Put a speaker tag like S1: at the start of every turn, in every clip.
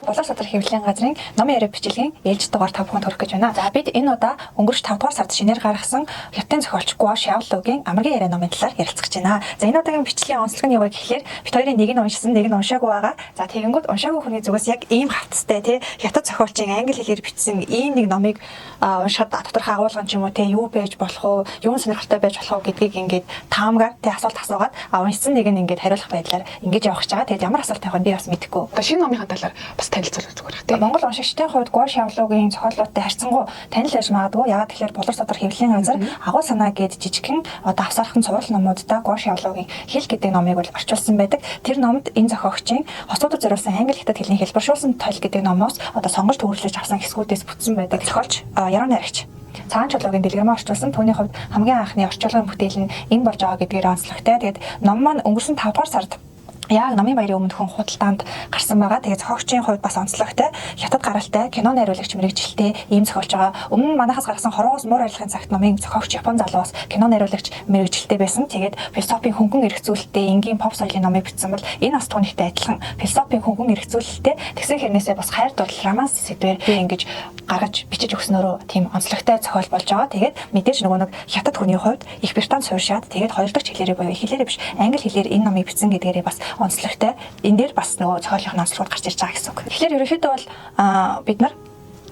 S1: Булар садар хэвлэлийн газрын номын яриа бичлэгийн ээлжит дугаар та бүхэнд хүргэх гэж байна. За, бид энэ удаа өнгөрч 5 дугаар сард шинээр гаргасан Хятадын зохиолч Гуа Шаолугийн Амаргийн яриа номын талаар ярилцах гэж байна. За, энэ удаагийн бичлэгийн онцлог нь юу вэ гэхлээр бид хоёрын нэг нь уншсан, нэг нь уншаагүй байгаа. За, тэгэнгүүт уншаагүй хүний зүгээс яг ийм хавтастай тий Хятад зохиолчийн англи хэлээр бичсэн ийм нэг номыг уншихад доторх агуулга нь ч юм уу тий юу байж болох уу, юун сонирхолтой байж болох уу гэдгийг ингээд таамгаар тий асуулт асуугаад, уншсан нэг нь ингээд хариулах байдлаар ингэж явах гэж байгаа. Тэгээд ямар асуулт тавих нь би бас мэдэхгүй.
S2: Одоо шинэ номынхаа талаар бас танилцуулах зүгээр бах тий.
S1: Монгол уншигчдын хувьд Гуа Шаолугийн зохиолуудтай харьцангуй танил байж магадгүй. Яагаад гэхээр Булар садар хэвлэлийн газар Агуу санаа гээд жижигхэн одоо авсаархан цуврал номуудаа Гуа Шаолугийн Хэл гэдэг номыг бол орчуулсан байдаг. Тэр номд энэ зохиогчийн хосуудад зориулсан англи хятад хэлний хэлбэршүүлсэн толь гэдэг номоос одоо сонгож төвөрлөж авсан хэсгүүдээс бүтсэн байдаг. Зохиолч Яруу найрагч Цагаан чулуугийн дэлгэрмээ орчуулсан. Түүний хувьд хамгийн анхны орчуулгын бүтээл нь энэ болж байгаа гэдгээр онцлогтой. Тэгээд ном маань өнгөрсөн 5 дугаар сард яг номын баярын өмнөхөн худалдаанд гарсан байгаа. Тэгээд зохиогчийн хувьд бас онцлогтой. Хятад гаралтай кино найруулагч мэргэжилтэй ийм зохиолч байгаа. Өмнө нь манайхаас гаргасан Хорвоос муур арилгахын цагт номын зохиогч Япон залуу бас кино найруулагч мэргэжилтэй байсан. Тэгээд философийн хөнгөн эргцүүлэлттэй энгийн поп соёлын номыг бичсэн бол энэ бас түүнийхтэй адилхан философийн хөнгөн эргцүүлэлттэй, тэгсэн хэрнээсээ бас хайр дурлал, романс сэдвээр би ингэж гаргаж бичиж өгснөөрөө тийм онцлогтой зохиол болж байгаа. Тэгээд мэдээж нөгөө нэг хятад хүний хувьд Их Британд суурьшаад, тэгээд хоёр дахь хэлээрээ буюу их хэлээрээ биш, англи хэлээр энэ номыг бичсэн гэдгээрээ бас онцлогтой. Энэ дээр бас нөгөө зохиолын онцлогууд гарч ирж байгаа гэсэн үг. Тэгэхээр ерөнхийдөө бол бид нар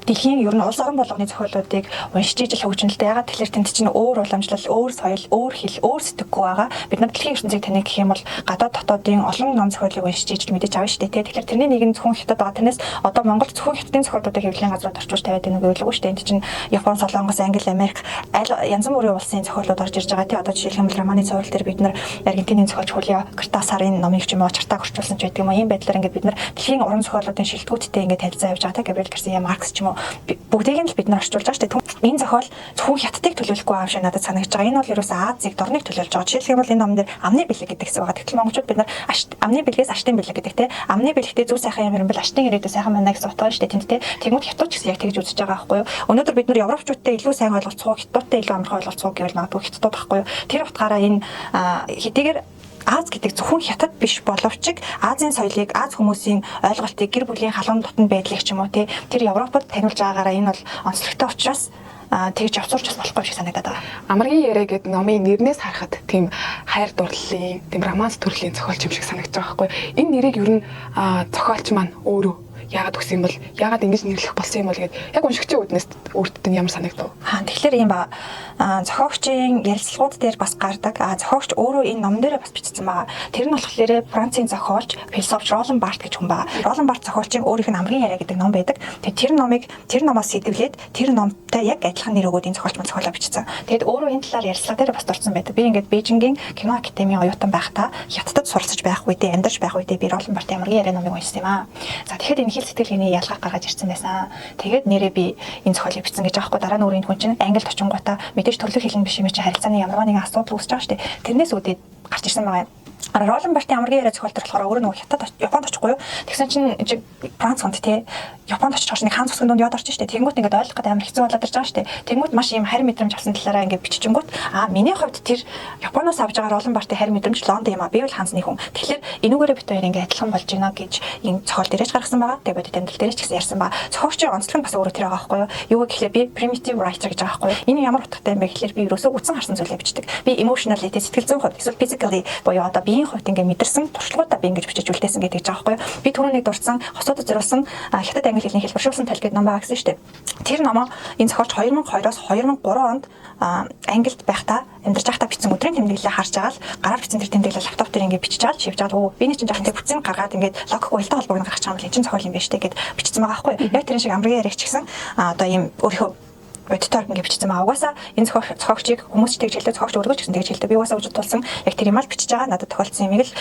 S1: дэлхийн ер нь улс орон болгоны зохиолуудыг уншиж ижил хөгжинэлтэй. Яагаад тэгэхээр тэнд чинь өөр уламжлал, өөр соёл, өөр хэл, өөр сэтгэхүй байгаа. Бид нар дэлхийн ертөнцийг таних гэх юм бол гадаад дотоодын олон ном зохиолыг уншиж ижил мэдээж авна шүү дээ. Тэгэхээр тэрний нэг нь зөвхөн хятад байгаа. Тэрнээс одоо Монголд зөвхөн хятадын зохиолуудыг хэвлэлийн газрууд орчуулж тавиад байна уу гэвэл шүү дээ. Энд чинь Япон, Солонгос, Англи, Америк аль янз бүрийн улсын зохиолууд орж ирж байгаа. Тий, одоо жишээлх юм бол романы цуврал дээр бид нар Аргентины зохиолч Хулио Кортасарын номыг ч юм уу Очартаг орчуулсан ч байдаг юм уу. Ийм байдлаар ингээд бид нар дэлхийн уран зохиолуудын шилдэгүүдтэй ингээд танилцаа явж байгаа. Габриэл Гарсиа Маркес ч юм уу, бүгдийг нь л бид нар орчуулж байгаа шүү дээ. Энэ зохиол зөвхөн хятадыг төлөөлөхгүй юм шиг надад санагдаж байгаа. Энэ бол ерөөсөө Азийг, дорныг төлөөлж байгаа. Жишээлх юм бол энэ номон дээр амны бэлэг гэдэг хэсэг байгаа. Тэгтэл монголчууд бид нар амны бэлгээс аштын бэлэг гэдэг те. Амны бэлэгтээ зүг сайхан юм юм бол аштын ирээдүй сайхан байна гэсэн утгаар шүү дээ тэнд те. Тэнгүүд хятад ч гэсэн яг тэгж үзэж байгаа байхгүй юу. Өнөөдөр бид нар европчуудтай илүү сайн ойлголцох уу, хятадтай илүү амархан ойлголцох уу гэвэл магадгүй хятадууд байхгүй юу. Тэр утгаараа энэ хэдийгээр Аз гэдэг зөвхөн хятад биш боловч Азийн соёлыг, Аз хүмүүсийн ойлголтыг, гэр бүлийн халуун дотн байдлыг ч юм уу те, тэр Европод таниулж байгаагаараа энэ бол онцлогтой учраас тэгж явцуулж бас болохгүй шиг санагдаад байгаа.
S2: Амаргийн яриа гэдэг номын нэрнээс харахад тийм хайр дурлалын, тийм романс төрлийн зохиолч юм шиг санагдаж байгаа байхгүй. Энэ нэрийг ер нь зохиолч маань өөрөө яагаад өгсөн юм бол, яагаад ингэж нэрлэх болсон юм бол гээд яг уншигчийн үүднээс өөртөө нь ямар санагдав?
S1: Тэгэхээр юм ба зохиогчийн ярилцлагууд дээр бас гардаг. Зохиогч өөрөө энэ номон дээр бас бичсэн байгаа. Тэр нь болохоор Францын зохиолч, философч Ролан Барт гэж хүн байгаа. Ролан Барт зохиолчийн өөрийнх нь Амаргийн яриа гэдэг ном байдаг. Тэгээд тэр номыг тэр номоос сэдэвлээд тэр номтой яг адилхан нэр өгөөд энэ зохиолч маань зохиолоо бичсэн. Тэгээд өөрөө энэ талаар ярилцлага дээр бас дурдсан байдаг. Би ингээд Бээжингийн кино академийн оюутан байхдаа, Хятадд суралцж байх үедээ, амьдарч байх үедээ би Ролан Бартын Амаргийн яриа номыг уншсан юм аа. За, тэгэхэд энэ хэл сэтгэлгээний ялгааг гаргаж ирсэн байсан. Тэгээд нэрээ би энэ зохиолыг бичсэн гэж байгаа хгүй. Дараа нь өөр энэ хүн чинь англид очингуутаа мэдээж төрлөх хэл нь биш юм чи харилцааны ямарваа нэгэн асуудал үүсэж байгаа шүү дээ. Тэрнээс үүдээд гарч ирсэн байгаа юм. Ролан Бартын Амаргийн яриа зохиол төр болохоор өөрөө нөгөө хятад, Японд очихгүй юу. Тэгсэн чинь Франц хүнд те Японд очих нэг хаан цусгийн дунд яваад орчих штэ. Тэнгүүт ингээд ойлгох гэдэг амар хэцүү болоод ирж байгаа штэ. Тэнгүүт маш ийм харь мэдрэмж авсан талаараа ингээд биччихэнгүүт миний хувьд тэр Японоос авж байгаа Ролан Бартын харь мэдрэмж Лондон юм а. Би бол хаанцны хүн. Тэгэхээр энүүгээрээ бид хоёр ингээд адилхан болж байна гэж энэ зохиол дээрэж гаргасан байгаа. Тэгээ бодит амьдрал дээрээ ч гэсэн ярьсан байгаа. Зохиогчийн онцлог нь бас өөрөө тэр байгаа байхгүй юу? Юу гэхээр би primitive writer гэж байгаа байхгүй юу? Энэ ямар утгатай юм бэ гэхээр би ерөөсөө үзэн харсан зүйлээ бичдэг. Би emotionally, сэтгэл зүйн хувьд, эсвэл physically буюу одоо биеийн хувьд ингээд мэдэрсэн туршлагуудаа би ингэж бичиж үлдээсэн гэдэг байгаа байхгүй юу? Би түрүүнийг дурдсан хосуудад зориулсан хятад англи хэлний хэлбэршүүлсэн толь гэдэг ном байгаа гэсэн шүү дээ. Тэр номоо энэ зохиолч 2002-оос 2003 онд Англид байхдаа, амьдарч байхдаа бичсэн. Өдрийн тэмдэглэлээ харж байгаа л гараар бичсэн тэр тэмдэглэл лаптоп дээр ингээд бичиж байгаа л шивж байгаа л өө биний чинь жоохон тэг бүтцийг гаргаад ингээд логик уялдаа холбоог нь гаргах юм бол энэ чинь зохиол юм байна штэ гэд бичсэн байгаа байхгүй юу. Яг тэр шиг Амаргийн яриаг ч гэсэн одоо ийм өөрийнхөө бодитоор ингэ бичсэн байгаа. Угаасаа энэ зохиогчийг хүмүүс ч тэгж хэлдэг, зохиогч өөрөө ч гэсэн тэгж хэлдэг. Би угаасаа үжид тулсан яг тэр юм ал бичиж байгаа. Надад тохиолдсон юмыг л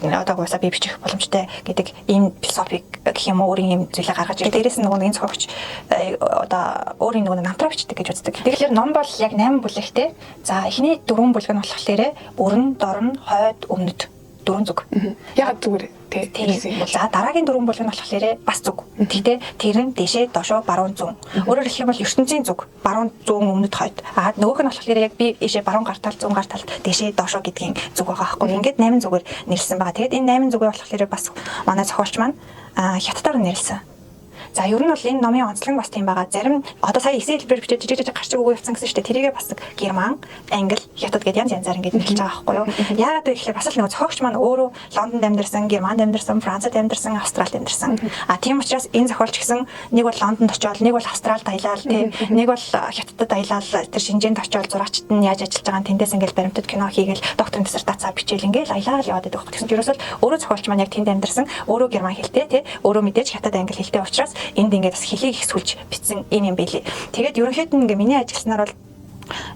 S1: одоо угаасаа би бичих боломжтой гэдэг ийм философик гэх юм уу, өөрийн юм зүйлээ гаргаж ирдэг. Дээрээс нь нөгөө нэг зохиогч одоо өөрийн нөгөө намтраа бичдэг гэж үздэг. Тэгэхээр ном бол яг 8 бүлэгтэй. За, эхний дөрвөн бүлэг нь болохоор өрн, дорн, хойд, өмнөд дөрвөн зүг.
S2: Ягаад зүгээр тий
S1: юм бол. За, дараагийн дөрвөн бүлэг нь болохоор бас зүг. Гэхдээ тэр нь дээшээ, доошоо, баруун, зүүн. Өөрөөр хэлэх юм бол ертөнцийн зүг, баруун, зүүн, өмнөд, хойд. А нөгөөх нь болохоор яг би ийшээ баруун гар тал, зүүн гар талд, дээшээ, доошоо гэдгийн зүг байгаа байхгүй. Ингээд 8 зүгээр нэрлсэн байгаа. Тэгээд энэ 8 зүгээ болохоор бас манай зохиолч маань хятадаар нэрлсэн. За ер нь бол энэ номын онцлог нь бас тийм байгаа. Зарим одоо сая эсээ хэлбэрээр бичээд жижиг жижиг гарч өгөө явцсан гэсэн шүү дээ. Тэрийгээ бас герман, англи, хятад гэдээ янз янзаар ингээд нэрлэж байгаа байхгүй юу? Яагаад вэ гэхээр бас л нөгөө зохиогч маань өөрөө Лондонд амьдарсан, Германд амьдарсан, Францад амьдарсан, Австралид амьдарсан. А тийм учраас энэ зохиолч гэсэн нэг бол Лондонд очиод, нэг бол Австралид аялал, тий, нэг бол Хятадд аялал, тэр Шинжээнд очиод зураачт нь яаж ажиллаж байгаа нь тэндээс ингээд баримтат кино хийгээл докторийн диссертацаа бичээл ингээд аялал яваад байдаг байхгүй. Тэгсэн чинь ерөөсөө өөрөө зохиолч маань яг тэнд амьдарсан, өөрөө герман хэлтэй, тий, өөрөө мэдээж хятад англи хэлтэй учраас энд ингээд бас хэлийг их сүлж бичсэн юм юм билий. Тэгээд ерөнхийд нь ингээ миний ажилласнаар бол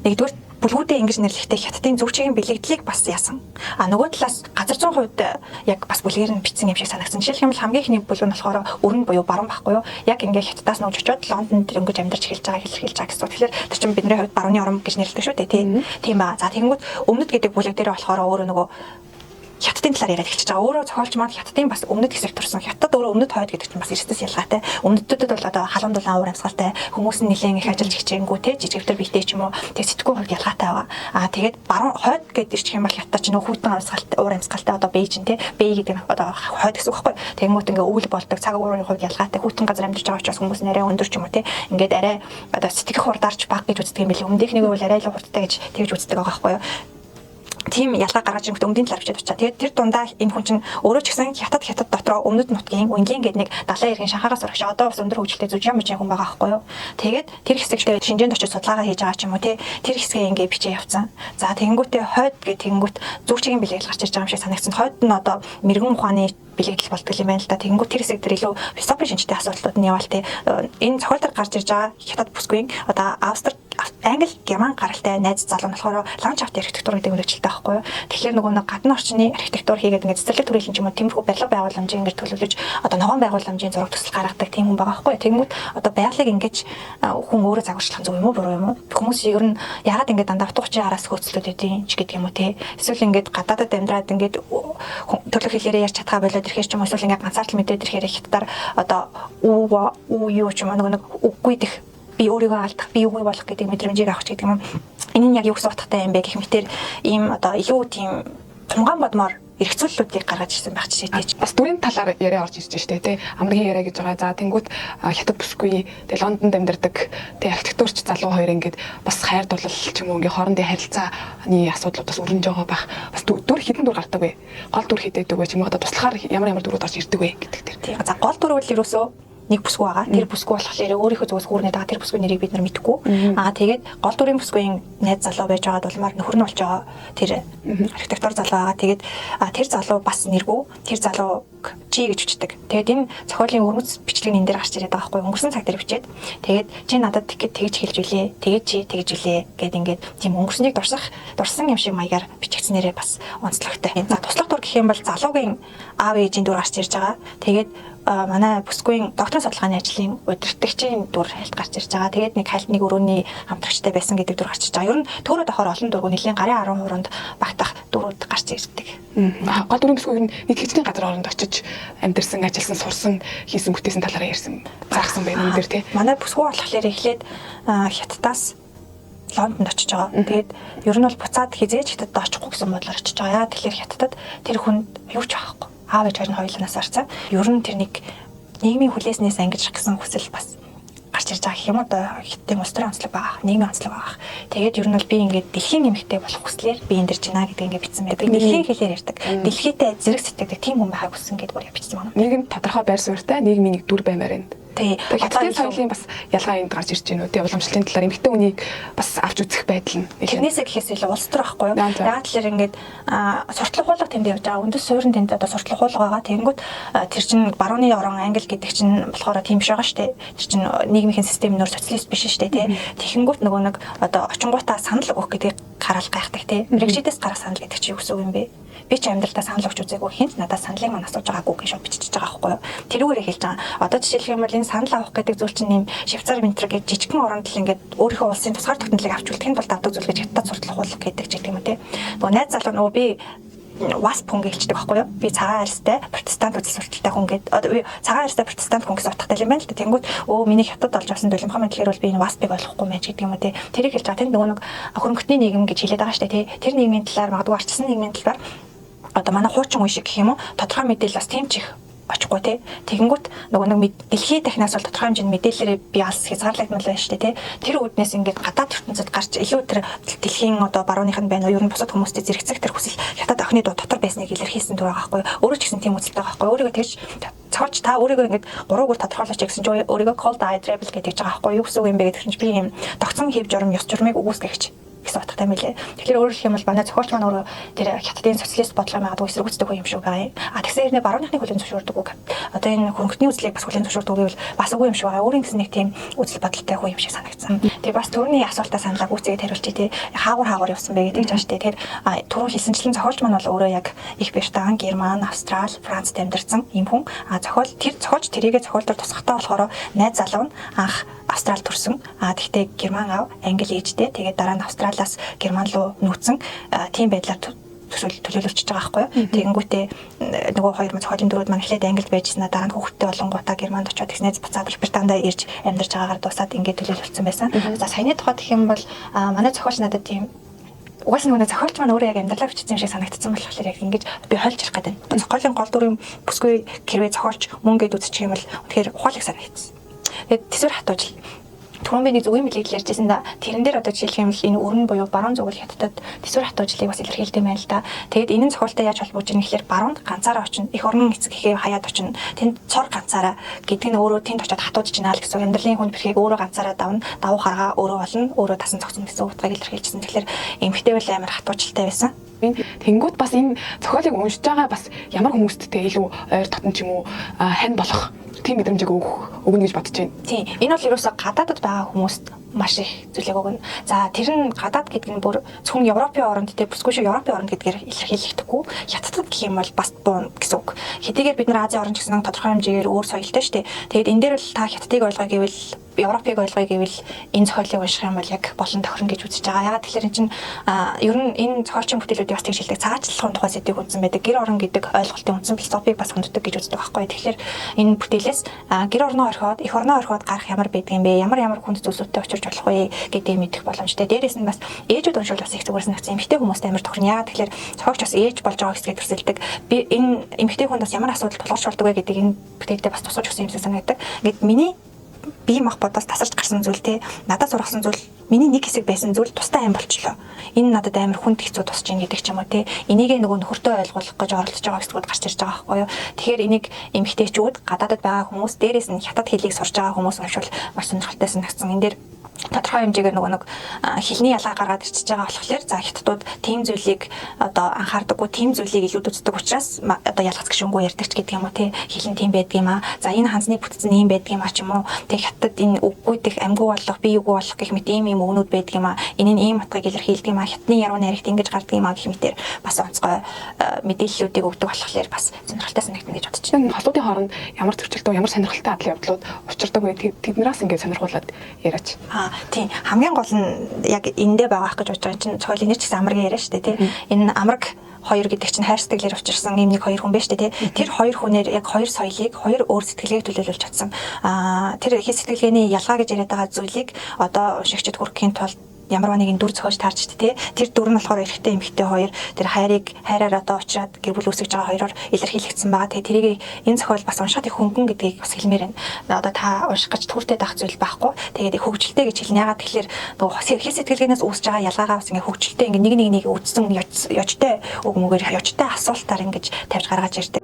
S1: нэгдүгээр бүлгүүдээ ингэж нэрлэхдээ хятадын зүвчгийн бэлэгдлийг бас яасан. А нөгөө талаас газар зүүн хувьд яг бас бүлгээр нь бичсэн юм шиг санагдсан. Жишээлх юм бол хамгийн эхний бүлэг нь болохоор өрн буюу баруун байхгүй юу? Яг ингээ хятадаас нууж очиод Лондонд өнгөж амьдарч эхэлж байгаа хэлэрхийлж байгаа гэсэн. Тэгэхээр тэр чинь бидний хувьд барууны орон гэж нэрлэдэг шүү дээ, тий. Тийм ба. За тэгэнгүүт өмнөд гэдэг бүлэг дээр болохоор өөрөө нөгөө хятадын талаар яриад эхэлж байгаа. Өөрөө зохиолч маань хятадын бас өмнөд хэсэгт төрсэн. Хятад өөрөө өмнөд хойд гэдэг чинь бас эрсдэс ялгаатай. Өмнөддөд бол одоо халуун дулаан уур амьсгалтай, хүмүүс нь нэлээд их ажиллаж хичээнгүү те жижигвтер биетэй ч юм уу. Тэг сэтгүүн хувьд ялгаатай байгаа. Аа тэгээд баруун хойд гэдэг ирчих юм бол хятад чинь хүйтэн амьсгалтай, уур амьсгалтай одоо Бээжин те Бэй гэдэг нь одоо хойд гэсэн үг байхгүй. Тэгэнгүүт ингээ өвөл болдог, цаг уурын хувьд ялгаатай, хүйтэн газар амьдарч байгаа учраас хүмүүс нь арай өндөр ч юм уу те ингээд арай одоо сэтгэх хурдаарч баг гэж үздэг юм билий. Өмнөдийнхнийг бол арай илүү хурдтай гэж тэгж үздэг байгаа байхгүй юу? Тийм ялгаа гаргаж ирэнгүүт өмнөдийн талаар бичээд очаа. Тэгээд тэр дундаа энэ хүн чинь өөрөө ч гэсэн хятад хятад дотроо өмнөд нутгийн Үнгийн гэдэг нэг далайн эргийн Шанхайгаас урагш одоо бас өндөр хөгжилтэй зүжин мужийн хүн байгаа байхгүй юу. Тэгээд тэр хэсэгтээ Шинжээнд очиж судалгаагаа хийж байгаа ч юм уу те тэр хэсгээ ингээ бичээ явцсан. За тэгэнгүүтээ хойд гэх тэгэнгүүт зүгчгийн бэлэгдэл гарч ирж байгаа юм шиг санагдсан. Хойд нь одоо мэрэгэн ухааны бэлэгдэл болдог юм байна л да. Тэгэнгүүт тэр хэсэг дээр илүү философи шинжтэй асуудлууд нь яваал те. Энэ зохиол дээр гарч ирж байгаа хятад бүсгүй одоо Австри Англи Герман гаралтай найз залуу нь болохоор ландшафт архитектур гэдэг мэргэжилтэй байхгүй юу. Тэгэхээр нөгөө нэг гадны орчны архитектур хийгээд ингээд цэцэрлэг төрлийн ч юм уу тиймэрхүү барилга байгууламжийг ингээд төлөвлөж одоо ногоон байгууламжийн зураг төсөл гаргадаг тийм хүн байгаа байхгүй юу. Тэгэнгүүт одоо байгалыг ингээд хүн өөрөө загварчлах зөв юм уу буруу юм уу? Хүмүүс ер нь яагаад ингээд дандаа утга учирын араас хөөцлөд байдیں ч гэдэг юм уу те. Эсвэл ингээд гадаадад амьдраад ингээд төрлөх хэлээрээ ярьж чадхаа болоод ирэхээр ч юм уу эсвэл ингээд ганцаардал мэдээд ирэхээр хятадаар одоо үү юу ч юм уу нөгөө нэг үггүй дэх би өөрийгөө алдах, би үгүй болох гэдэг мэдрэмжийг авах ч гэдэг юм. Энэ нь яг юу гэсэн утгатай юм бэ гэх мэтэр ийм одоо илүү тийм тунгаан бодмоор эргцүүллүүдийг гаргаж ирсэн байх жишээтэй.
S2: Бас дүрийн талаар яриа орж ирж штэ тий. Амрагийн яриа гэж байгаа. За тэнгуут хятад бүсгүй тий Лондонд амьдардаг тий архитектурч залуу хоёр ингээд бас хайр дурлал ч юм уу ингээд хоорондын харилцааны асуудлууд бас өрнөж байгаа байх. Бас дүр хэдэн дүр гардаг вэ? Гол дүр хэд байдаг вэ? Ч юм уу одоо туслахаар ямар ямар дүрүүд орж ирдэг вэ гэдэг тэр.
S1: Тий. За гол дүр бол ерөөсөө нэг бүсгүй байгаа. Тэр бүсгүй болохоор өөрийнхөө зүгээс хүүрнээд байгаа. Тэр бүсгүй нэрийг бид нар мэдэхгүй. Аа тэгээд гол дүрийн бүсгүйн найз залуу байж байгаад улмаар нөхөр нь болж байгаа тэр архитектур залуу байгаа. Тэгээд тэр залуу бас нэргүй. Тэр залуу чи гэж бичдэг. Тэгээд энэ зохиолын өрмөц бичлэг нь энэ дээр гарч ирээд байгаа байхгүй өнгөрсөн цаг дээр бичээд тэгээд чи надад тэгэхэд тэгж хэлж үлээ. Тэгээд чи тэгж үлээ гэд ингээд тийм өнгөрснийг дурсан юм шиг маягаар бичигдснээрээ бас онцлогтой. За туслах дүр гэх юм бол залуугийн аав ээжийн дүр гарч ирж байгаа. Тэгээд манай бүсгүйн докторийн судалгааны ажлын удирдагчийн дүр хальт гарч ирж байгаа. Тэгээд нэг хальт нэг өрөөний хамтрагчтай байсан гэдэг дүр гарч ирж байгаа. Ер нь төөрөө тохоор олон дүргүү нэлийн гарын 10 хуруунд багтах дүрүүд гарч ирдэг.
S2: Гол дүрийн бүсгүй ер нь нэг хичнээн газар оронд очиж амьдарсан, ажилласан, сурсан, хийсэн, бүтээсэн талаараа ярьсан, гаргасан байна энэ дэр тий.
S1: Манай бүсгүй болохоор эхлээд хятадаас Лондонд очиж байгаа. Тэгээд ер нь бол буцаад хизээж хятадд очихгүй гэсэн бодлоор очиж байгаа. Яа тэгэхээр хятадд тэр хүнд юу ч байхгүй. Аав ээж хоёр нь хоёуланаас арцаа. Ер нь тэр нэг нийгмийн хүлээснээс ангижрах гэсэн хүсэл бас гарч ирж байгаа гэх юм одоо хятадын улс төрийн онцлог байгаа. Нийгмийн онцлог байгаа. Тэгээд ер нь бол би ингээд дэлхийн эмэгтэй болох хүслээр би энэ дэр жина гэдэг ингээд бичсэн байдаг. Дэлхийн хэлээр ярьдаг. Дэлхийдээ зэрэг сэтгэдэг тийм хүн байхыг хүссэн гэдэг бүр бичсэн байна.
S2: Нийгэм тодорхой байр суурьтай, нийгмийн нэг дүр баймаар байна.
S1: Тий.
S2: Хятадын соёлын бас ялгаа энд гарч ирж байна үү? Тий, уламжлалын талаар эмэгтэй хүнийг бас авч үзэх байдал нь.
S1: Тэрнээсээ гэхээс илүү улс төр байхгүй юу? Яагаад тэгэхээр ингээд суртлах хуулга тэнд явж байгаа. Үндэс суурин тэнд одоо суртлах хуулга байгаа. Тэгэнгүүт тэр чинь барууны орон англи гэдэг чинь болохоор тийм биш байгаа шүү дээ. Тэр чинь нийгмийн систем нөр социалист биш шүү дээ, тий. Тэгэнгүүт нөгөө нэг одоо очингуутаа санал өгөх гэдгийг хараад гайхдаг, тий. Мэргэжидээс гарах санал гэдэг чинь юу гэсэн үг юм бэ? Би ч амьдралдаа санал өгч үзээгүй. Хинт надад саналыг маань асууж байгаагүй гэж шууд бичиж байгаа байхгүй юу? Тэрүүгээрээ хэлж байгаа. Одоо жишээлх юм бол энэ санал авах гэдэг зүйл чинь нэм Швейцар ментэр гэж жижигхэн оронд л ингээд өөрийнхөө улсын тусгаар тогтнолыг авч үлдэхин тулд авдаг зүйл гэж хятад суртлах хуулга гэдэг ч гэдэг юм уу те. Нөгөө найз залуу нөгөө би WASP хүн гэлчдэг байхгүй юу? Би цагаан арьстай протестант үзэл сурталтай хүн гээд цагаан арьстай протестант хүн гэсэн утгатай юм байна л да. Тэнгүүт өө миний хятад олж авсан долимхон мэдлэгээр бол би энэ WASP-ыг ойлгохгүй мэн ч гэдэг юм уу те. Тэрийг хэлж байгаа. Тэнд нөгөө нэг хөрөнгөтний нийгэм гэж хэлээд байгаа шүү дээ те. Тэр нийгмийн талаар магадгүй арчсан нийгмийн талаар одоо манай хуучин үе шиг гэх юм уу тодорхой мэдээлэл бас тийм ч их Очихгүй те. Тэгэнгүүт нөгөө нэг дэлхийн дахнаас бол тодорхой хэмжээний мэдээллээрээ би алс хязгаарлагдмал байна шүү дээ те. Тэр үүднээс ингээд гадаад ертөнцид гарч илүү тэр дэлхийн одоо барууных нь байна уу, ер нь бусад хүмүүстэй зэрэгцэх тэр хүсэл хятад охины дотор байсныг илэрхийлсэн дүр байгаа байхгүй юу. Өөрөө ч гэсэн тийм үзэлтэй байгаа байхгүй юу. Өөрийгөө тэгж цоолж та өөрийгөө ингээд гурван үгээр тодорхойлооч гэсэн чинь өөрийгөө cold eye rebel гэдэг байгаа байхгүй юу. Юу гэсэн үг юм бэ гэдэг чинь би юм тогтсон хэв журам, ёс журмыг үгүйсгэгч гэсэн утгатай мэлээ. Тэгэхээр өөрөөр хэлэх юм бол манай зохиолч маань өөрөө тэр хятадын социалист бодлого магадгүй эсэргүүцдэг хүн юм шиг байгаа юм. А тэгсэн хэрнээ барууныхны хүлээн зөвшөөрдөг үг. Одоо энэ хөрөнгөтний үзлийг бас хүлээн зөвшөөрдөг гэвэл бас үгүй юм шиг байгаа. Өөрийн гэсэн нэг тийм үзэл бодолтой хүн юм шиг санагдсан. Тэгээ бас түрүүний асуултаа саналаа гүйцэгээд хариулчих тий. Хаагур хаагур явсан бэ гэдэг жааш тий. Тэр түрүүн хэлсэнчлэн зохиолч маань бол өөрөө яг Их Британи, Герман, Австрал, Францд амьдарсан юм хүн. А зохиол тэр зохиолч тэрийгэ зохиол дээр тусгахтаа болохоор найз залуу нь анх Австрал төрсөн. А тэгтээ Герман аав, Англи ээжтэй. Тэгээд дараа нь Австралиас Герман руу нүүцэн, тийм байдлаар төлөөлөгчөж байгаа байхгүй юу. Тэгэнгүүтээ нөгөө хоёр зохиолын дөрүүд маань эхлээд Англид байжснаа дараа нь хүүхэдтэй болонгуудаа Германд очиод тэгснээр буцаад Их Британд ирж амьдарч байгаагаар дуусаад ингээд төлөөлөлдсөн байсан. За, саяны тухайд гэх юм бол манай зохиолч надад тийм угаасаа нөгөө зохиолч маань өөрөө яг амьдралаа бичсэн юм шиг санагдсан болохоор яг ингэж би хойлж ярих гэдэг. Зохиолын гол дүрийн бүсгүй хэрвээ зохиолч мөн гэд үзчих юм бол үнэхээр ухаалаг санагдсан. Тэгээд төсвөр хатуужл түрүүн би нэг зүгийн мэлийг ярьжсэн да. Тэрэн дээр одоо жишээлх юм бол энэ өрн буюу баруун зүгэл хятадд төсвөр хатуужлыг бас илэрхийлдэг юм байна л да. Тэгээд энэ нь зохиолтой яаж холбогдож байгаа гэхээр баруунд ганцаараа очино. Эх орон эцэг эхээ хаяад очино. Тэнд цор ганцаараа гэдэг нь өөрөө тэнд очиод хатуудж байна л гэсэн. Амьдралын хүн бэрхийг өөрөө ганцаараа давна. Давуу харгаа өөрөө болно. Өөрөө тасан зогсон гэсэн утгыг илэрхийлжсэн. Тэгэхээр эмэгтэй бол амар хатуучлалтай байсан.
S2: Тэнгүүд бас энэ зохиолыг уншиж байгаа бас ямар хүмүүсттэй илүү ойр дотн ч юм уу хань болох тийм мэдрэмжийг өгнө гэж бодож байна.
S1: Тийм. Энэ бол ерөөсө гадаадд байгаа хүмүүст маш их зүйлийг өгнө. За, тэр нь гадаад гэдэг нь бүр зөвхөн Европын оронд те бүсгүй шиг Европын оронд гэдгээр илэрхийлэгдэхгүй. Хятадд гэх юм бол бас буун гэсэн үг. Хэдийгээр бид нар Азийн орн ч гэсэн тодорхой хэмжээгээр өөр соёлтой шүү дээ. Тэгээд энэ дээр л та хятадыг ойлгоё гэвэл, Европыг ойлгоё гэвэл энэ зохиолыг унших юм бол яг болон тохирно гэж үзэж байгаа. Яагаад тэгэхээр энэ чинь ер нь энэ зохиолчийн бүтээлүүдийг бас тэгж хэлдэг. Цаашлахын тухай сэдвийг үндсэн байдаг. Гэр орон гэдэг ойлголтын үндсэн философиг бас хүнддэг гэж үздэг байхгүй. Тэгэхээр энэ бүтээлээс гэр орноо орхиод, эх орноо орхиод гарах ямар байдаг юм бэ? Ямар ямар хүнд зүйлсүүдтэй учирч болох вэ гэдгийг мэдэх боломжтой. Дээрээс нь бас ээжүүд уншвал бас их зүгээр санагдсан. Эмэгтэй хүмүүст амар тохирно. Яагаад тэгэхээр зохиолч бас ээж болж байгаа хэсгийг төрсөлдөг. Би энэ эмэгтэй хүнд бас ямар асуудал тулгарч болдог вэ гэдгийг энэ бүтээлдээ бас тусгаж өгсөн юм шиг санагддаг. Ингээд миний бие махбодоос тасарч гарсан зүйл те, надад сургасан зүйл, миний нэг хэсэг байсан зүйл тустай юм болчлоо. Энэ надад амар хүнд хэцүү тусч ийн гэдэг ч юм уу те. Энийгээ нөгөө нөхөртөө ойлгуулах гэж оролдож байгаа хэсгүүд гарч ирж байгаа байхгүй юу. Тэгэхээр энийг эмэгтэйчүүд, гадаадад байгаа хүмүүс, дээрээс нь хятад хэлийг сурж байгаа хүмүүс уншвал маш сонирхолтой санагдсан. Энэ дээр тодорхой хэмжээгээр нөгөө нэг хэлний ялгаа гаргаад ирчихэж байгаа болохоор за хятадууд тийм зүйлийг одоо анхаардаггүй, тийм зүйлийг илүүд үздэг учраас одоо ялгац гişүнгүй ярьдаг ч гэдэг юм уу те, хэл нь тийм байдаг юм аа. За, энэ хансны бүтцэн ийм байдаг юм а ч юм уу те, хятад энэ үггүй дэх амьгүй болох, бие үгүй болох гэх мэт ийм ийм өгнүүд байдаг юм а, энэ нь ийм утгыг илэрхийлдэг юм а, хятадны яруу найрагт ингэж гардаг юм а гэх мэтэр бас онцгой мэдээллүүдийг өгдөг болохоор бас сонирхолтой санагдана гэж бодож
S2: байна. Холуудын хооронд ямар зөрчилдөө, ямар сонирхолтой адал явдлууд учирдаг вэ? Тэднээс ингээд сонирхуулаад яриач.
S1: Тийм, хамгийн гол нь яг эндээ байгаа ах гэж бодож байгаа чинь зохиолын нэр ч гэсэн амраг яриа шүү дээ тий. Энэ амраг хоёр гэдэг чинь хайр сэтгэлээр учирсан ийм нэг хоёр хүн байна шүү дээ тий. Тэр хоёр хүнээр яг хоёр соёлыг, хоёр өөр сэтгэлгээг төлөөлүүлж чадсан. Тэр хэл сэтгэлгээний ялгаа гэж яриад байгаа зүйлийг одоо уншигчид хүргэхийн тулд ямар нэгэн дүр зохиож таарч тий. Тэр дүр нь болохоор эрэгтэй эмэгтэй хоёр тэр хайрыг хайраар одоо уучраад гэр бүл үүсгэж байгаа хоёроор илэрхийлэгдсэн байгаа. Тэгээ тэрийг энэ зохиол бас уншихад их хөнгөн гэдгийг бас хэлмээр байна. Одоо та унших гэж түүртэй даах зүйл байхгүй. Тэгээд их хөгжилтэй гэж хэлнэ. Ягаад тэгэхээр нөгөө хэл сэтгэлгээнээс үүсэж байгаа ялгаагаа бас ингээ хөгжилтэй, ингээ нэг нэг нэг үдсэн ёжтой үг мөгээр, ёжтой асуултаар ингэж тавьж гаргаж ирдэг.